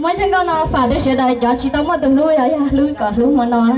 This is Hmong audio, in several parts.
Muab zaj nkauj no fam rau sawv daws cov tsis tau muaj tus hlub, yog yog hlub kom hlub hmo no na.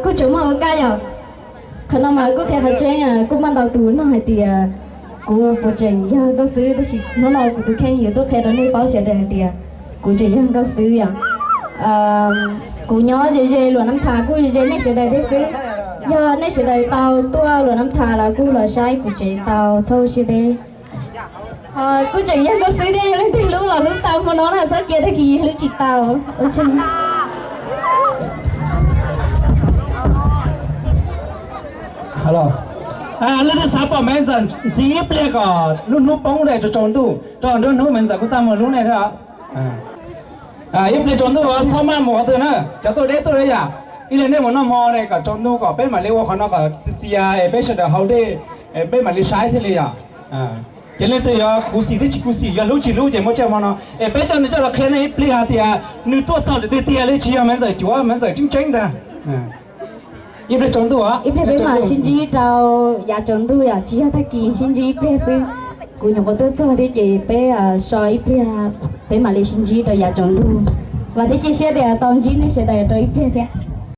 Kuj tseem muaj ua kaj yom. Qhov no mas kuj qhia qhov tseeb, kuj muaj ntau tus nug hais tias kuv puas tseem yog nkauj xwb, tab sis hnub no kuv tus kheej yuav tuaj qhia rau nej paub sawv daws hais tias kuv tseem yog nkauj xwb yom. Kuv nyob ze ze Luam Nab Thas kuj ze ze nej sawv daws thiab xwb. Yog nej sawv daws tau tuaj Luam Nab Thas los kuj los saib kuv tsev tau, txhob ua siab deb. Kuj tseem yog nkauj xwb thiab, yog leej twg hlub los hlub tau hmo no na, txhob cia tag kis hlub tsis tau. Leej twg xav pom Maiv Ntxawm ntxiv ib pliag kom lub hnub poob, tsaus ntuj, rau nruab hnub Maiv Ntxawm kuj txaj muag hlub nej thiab. Ib pliag tsaus ntuj txhob maj mus qhov twg na, cov tuaj deb tuaj deb yam. Ib leeg nej mus noj hmo ne kom tsaus ntuj kom peb mam li ua qhov no kom txias txias es peb sawv daws haus dej, peb mam li saib thiaj li yom. Ces leej twg yuav khuv xim thiab tsis khuv xim, yuav hlub tsis hlub ces muab tsiaj hmo no es peb coj nws coj los qhia nej ib pliag hais tias nws tuaj txog lawm tiag tiag li, tsis yog Maiv Ntxawm cuav, Maiv Ntxawm tseeb tseeb ntag. Ib pliag tsaus ntuj, ib pliag peb mam sib ntsib rau yav tsaus ntuj yom, tsis yog tag kis, sib ntsib ib pliag xwb. Kuv nyuam qhuav tuaj txog thiab ces peb so ib pliag, peb mam li sib ntsib rau yav tsaus ntuj. Vam thiab cia siab tias tau ntsib nej sawv daws rau ib pliag thiab.